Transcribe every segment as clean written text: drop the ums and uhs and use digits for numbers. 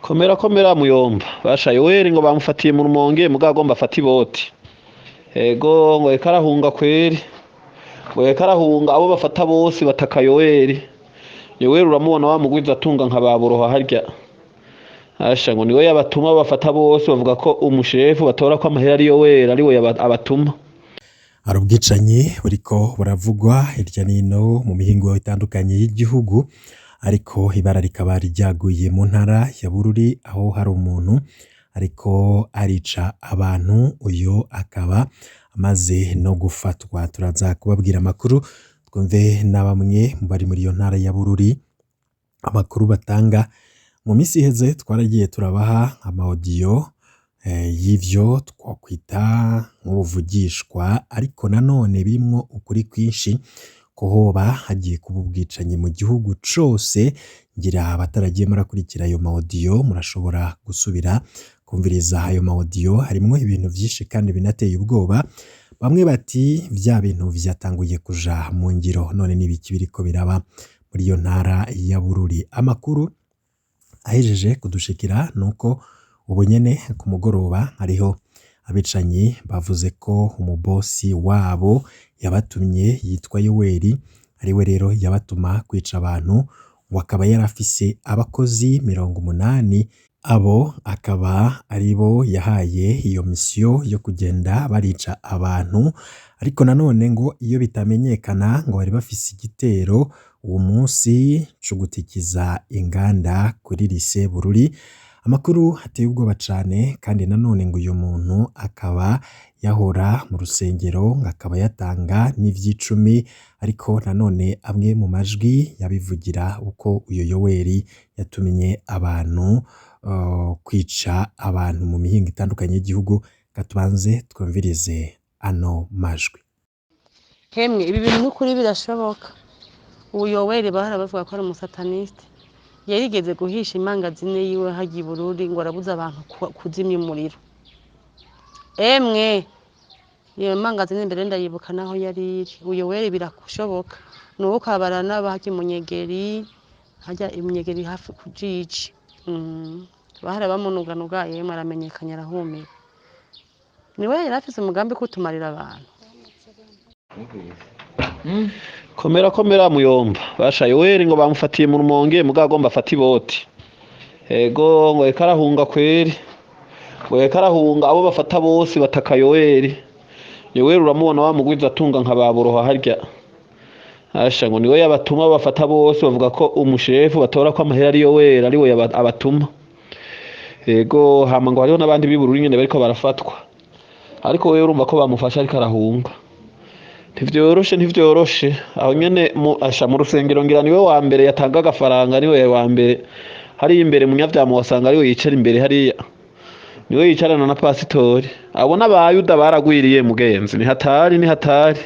Komera komera muyomba. Basha Yoweri ngo bamufatiye mu Rumonge, mugabo agomba afate iboti. Ego, ngo reka arahunga kweri. Ngo reka arahunga, abo bafata bose bataka Yoweri. Yoweri uramubona wa mugwiza atunga nka baburoha harya. Asha, ngo niwe yabatuma, bafata bose bavuga ko umushefu batora ko amahera ari Yoweri, ari we abatuma. Hari ubwicanyi buriko buravugwa hirya n'ino mu mihingo itandukanye y'igihugu, ariko ibara rikaba ryaguye mu ntara ya Bururi, aho hari umuntu ariko arica abantu. Uyu akaba amaze no gufatwa. Turaza kubabwira amakuru, twumve na bamwe mu bari muri iyo ntara ya Bururi amakuru batanga. Mu minsi iheze twaragiye turabaha ama audio y'ivyo twokwita nk'ubuvugishwa, ariko nanone birimwo ukuri kwinshi, ko hoba hagiye kuba ubwicanyi mu gihugu cose. Ngira abataragiye murakurikira ayo ma audio, murashobora gusubira kumviriza ayo ma audio, harimwo ibintu vyinshi kandi binateye ubwoba. Bamwe bati vya bintu vyatanguye kuja mu ngiro, none n'ibiki biriko biraba muri iyo ntara ya Bururi? Amakuru ahejeje kudushikira nuko ubu nyene ku mugoroba hariho abicanyi bavuze ko umubosi wabo yabatumye yitwa Yoweri, ariwe rero yabatuma kwica abantu, ngo akaba yarafise abakozi 80, abo akaba aribo yahaye iyo misiyo yo kugenda barica abantu. Ariko nanone ngo iyo bitamenyekana, ngo bari bafise igitero uwo munsi co gutikiza inganda kuri lycée Bururi. Amakuru ateye ubwoba cane. Kandi nanone ngo uyu muntu akaba yahora mu rusengero, ngo akaba yatanga n'ivy'icumi, ariko nanone amwe mu majwi yabivugira uko uyo Yoweri yatumye abantu kwica abantu mu mihingo itandukanye y'igihugu. Katubanze twumvirize ano majwi. Hemwe, ibi bintu n'ukuri birashoboka. Ubu Yoweri bahora bavuga ko ari umusataniste, yarigeze guhisha imangazine yiwe harya i Bururi, ngo arabuza abantu kuzimya umuriro. Emwe, iyo mangazine mbere ndayibuka naho yari iri. Uyu Yoweri birashoboka, nuwo kabara n'abaharya imunyegeri, harya imunyegeri hafi ku Jiji. Bahora bamunuganuga. Yemwe, aramenyekanye, arahumira. Niwe yari afise umugambi kutumarira abantu. Komera komera muyomba. Basha Yoweri ngo bamufatiye mu Rumonge, mugabo agomba afate iboti. Ego, ngo reka arahunga kweri. Ngo reka arahunga, abo bafata bose bataka Yoweri. Yoweri uramubona wa mugwiza atunga nka baburoha harya. Asha, ngo niwe yabatuma, bafata bose bavuga ko umushefu batora ko amahera ari Yoweri, ari we abatuma. Ego, hama ngo hariho n'abandi b'ibururi nyene bariko barafatwa, ariko wewe urumva ko bamufashe ariko arahunga. Ntivyoroshe, ntivyoroshe. Aho nyene mu asha mu rusengero, ngira niwe wa mbere yatanga agafaranga, niwe wa mbere hariya imbere. Munyavyamu wasanga ariwe yicara imbere hariya, niwe yicarana na pasitori. Abo n'abayuda baragwiriye mugenzi, ni hatari, ni hatari.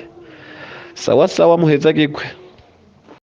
Sawa sawa, muhezagirwe.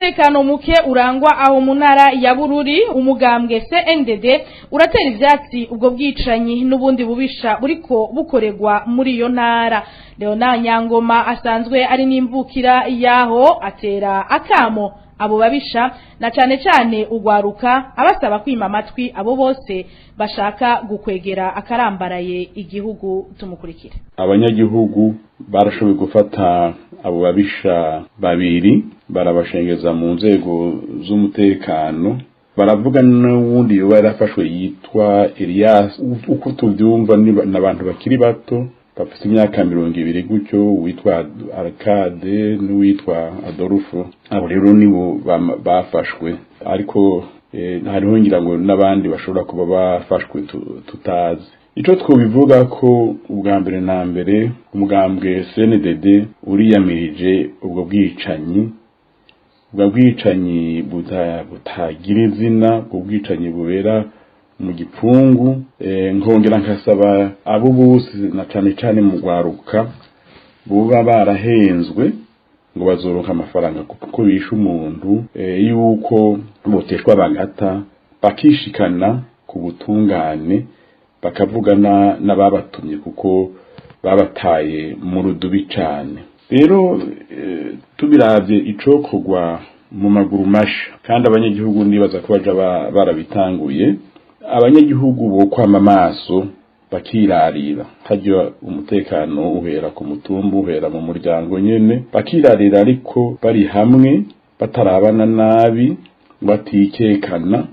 Umutekano muke urangwa aho mu ntara ya Bururi, umugambwe CNDD uratera ivyatsi ubwo bwicanyi n'ubundi bubisha buriko bukorerwa muri iyo ntara. Leonard Nyangoma asanzwe ari n'imvukira yaho, atera akamo abo babisha na cane cane ugwaruka, abasaba kwima amatwi abo bose bashaka gukwegera akarambaraye igihugu. Tumukurikire. Abanyagihugu barashoboye gufata abo babisha babiri, barabashengeza mu nzego z'umutekano. Baravuga n'uwundi yoba yarafashwe yitwa Elias. Uko tuvyumva, n'abantu bakiri bato bafite imyaka 20 gutyo, uwitwa Arcade n'uwitwa Adolfo. Abo rero nibo bafashwe, ariko hariho ngira ngo n'abandi bashobora kuba bafashwe tutazi. Ico twobivuga ko ubwa mbere na mbere umugambwe CNDD uriyamirije ubwo bwicanyi, ubwo bwicanyi butagira izina, ubwo bwicanyi bubera mu gipfungu. Nkongera nkasaba abo bose, na cane cane mu rwaruka, buba barahenzwe ngo bazoronka amafaranga kuko bishe umuntu, yuko boteshwa bagata, bakishikana ku butungane, bakavuga n'ababatumye, kuko babataye mu rudubi cane. Rero tubiravye, icokorwa mu maguru masha, kandi abanyagihugu nibaza ko baja barabitanguye. Abanyagihugu bo kwama amaso bakirarira, harya umutekano uhera ku mutumba, uhera mu muryango nyene, bakirarira ariko bari hamwe, batarabana nabi, batikekana.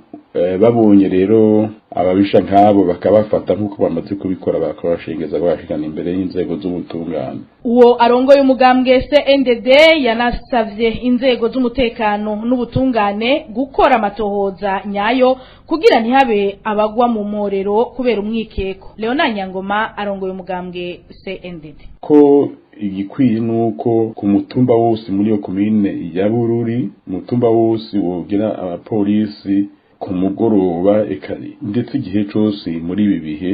Babonye rero ababisha nk'abo bakabafata nk'uko bamaze kubikora, bakabashengeza, bagashikana imbere y'inzego z'ubutungane. Uwo arongoye umugambwe CNDD yanasavye inzego z'umutekano n'ubutungane gukora amatohoza nyayo kugira ntihabe abagwa mu mporero kubera umwikeko. Leona Nyangoma arongoye umugambwe CNDD. Ko igikwiye nuko ku mutumba wose muri iyo komine ya Bururi, umutumba wose wogira abapolisi ku mugoroba, eka ndetse igihe cose muri ibi bihe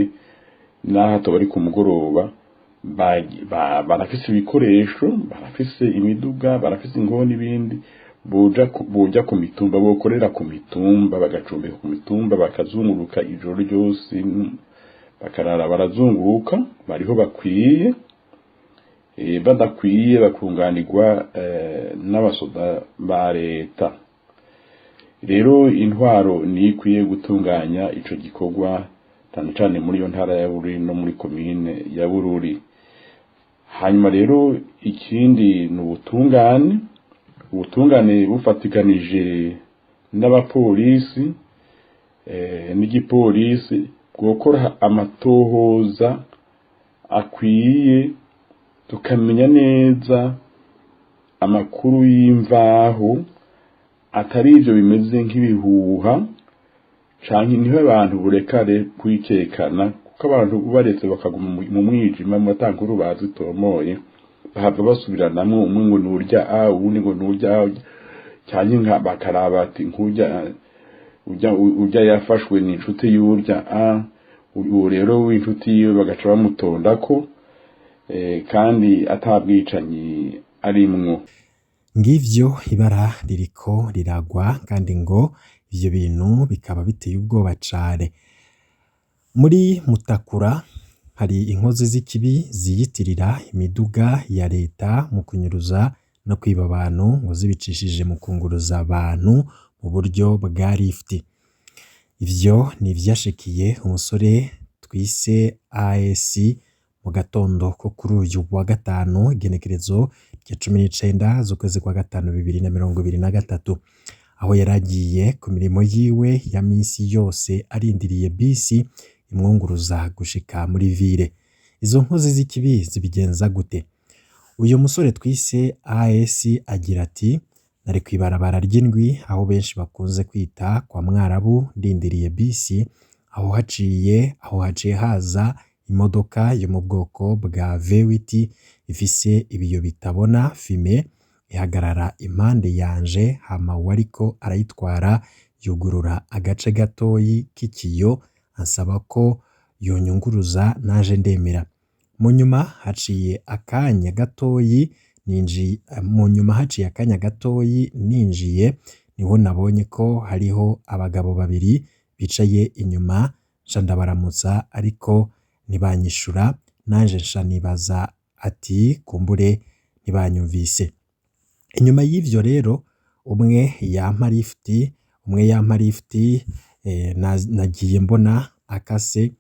n'aho ataba ari ku mugoroba, barafise ibikoresho, barafise imiduga, barafise ingoho n'ibindi, boja ku mitumba, bokorera ku mitumba, bagacumbika ku mitumba, bakazunguruka ijoro ryose, bakarara barazunguruka, bariho bakwiye. Badakwiye bakunganirwa n'abasoda ba leta. Rero intwaro niyo ikwiye gutunganya ico gikorwa, cyane cyane muri iyo ntara ya Bururi no muri komine ya Bururi. Hanyuma rero ikindi ni ubutungane, ubutungane bufatikanije n'abapolisi n'igipolisi bwokora amatohoza akwiye, tukamenya neza amakuru y'imvaho, atari ivyo bimeze nk'ibihuha canke niho abantu burekare kwikekana, kuko abantu baretse bakaguma mu mwijima mu batankuru bazitomoye, bahava basubiranamwo, umwe ngo nurya a, uwundi ngo nurya a, canke nka bakaraba ati nkurya urya yafashwe ni inshuti y'urya a, uwo rero w'inshuti yiwe bagaca bamutondako, kandi atabwicanyi arimwo. Ngivyo ibara ririko riragwa, kandi ngo ivyo bintu bikaba biteye ubwoba cane. Muri Mutakura hari inkozi z'ikibi ziyitirira imiduga ya leta mu kunyuruza no kwiba abantu, ngo zibicishije mu kunguruza abantu mu buryo bwa lift. Ivyo ni ivyashikiye umusore twise AS mu gatondo ko kuri uyu wa gatanu, igenekerezo rya 19 z'ukwezi kwa gatanu 2023, aho yaragiye ku mirimo yiwe ya misi yose arindiriye bisi imwunguruza gushika muri ville. Izo nkozi z'ikibi zibigenza gute? Uyu musore twise AS agira ati: nari kw'ibarabara ry'indwi aho benshi bakunze kwita kwa Mwarabu, ndindiriye bisi, aho haciye haza imodoka yo mu bwoko bwa V8 ifise ibiyo bitabona fime, ihagarara impande yanje, hama uwariko arayitwara yugurura agace gatoyi k'ikiyo ansaba ko yonyunguruza, naje ndemera. Mu nyuma haciye akanya gatoyi ninjiye, mu nyuma haciye akanya gatoyi ninjiye, niho nabonye ko hariho abagabo babiri bicaye inyuma, nca ndabaramutsa ariko ntibanyishura, nanje nca nibaza ati kumbure ntibanyumvise. Inyuma y'ivyo rero umwe yampa lift, nagiye mbona akase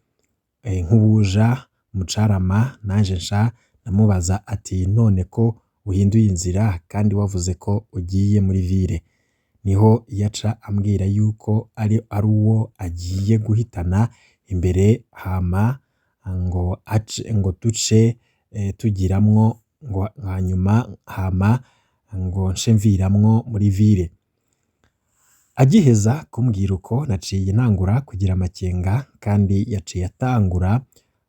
nk'uwuja mucarama, nanje nca ndamubaza ati none ko uhinduye inzira kandi wavuze ko ugiye muri ville? Niho yaca ambwira yuko ari uwo agiye guhitana imbere, hama ngo ace, ngo duce tugiramwo, ngo hanyuma hama ngo nce mviramwo muri ville. Agiheza kumbwira uko naciye ntangura kugira amakenga, kandi yaciye atangura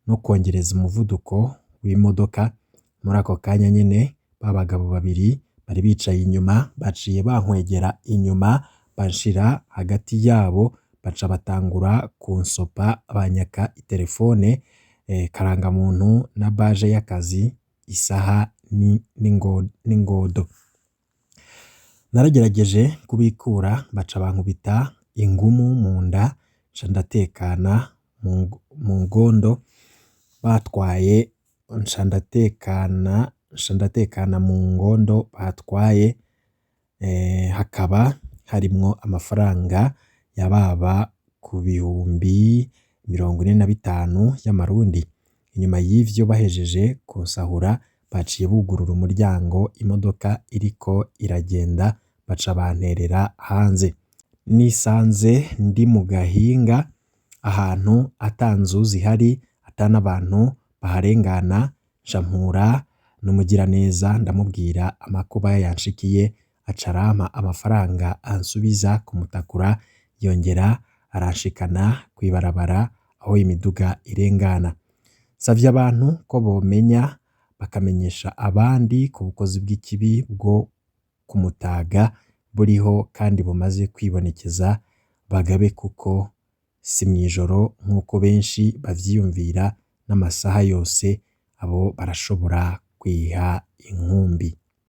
no kongereza umuvuduko w'imodoka. Muri ako kanya nyene ba bagabo babiri bari bicaye inyuma baciye bankwegera inyuma, banshira hagati yabo, baca batangura kunsopa, banyaka itelefone, karangamuntu na baje y'akazi, isaha n'ingodo. Naragerageje kubikura, baca bankubita ingumu mu nda, nca ndatekana mu ngondo batwaye, nca ndatekana mu ngondo batwaye, hakaba harimwo amafaranga yababa ku ku bihumbi 45 y'amarundi. Inyuma y'ivyo bahejeje kunsahura baciye bugurura umuryango imodoka iriko iragenda baca banterera hanze. Nisanze ndi mu gahinga ahantu ata nzu zihari ata n'abantu baharengana, nca mpura n'umugiraneza ndamubwira amakuba yanshikiye aca arampa amafaranga ansubiza kumutakura yongera aranshikana kw'ibarabara aho imiduga irengana. Nsavye abantu ko bomenya bakamenyesha abandi ku bukozi bw'ikibi bwo kumutaga buriho kandi bumaze kwibonekeza bagabe kuko si mw'ijoro nk'uko benshi bavyiyumvira n'amasaha yose abo barashobora kwiha inkumbi.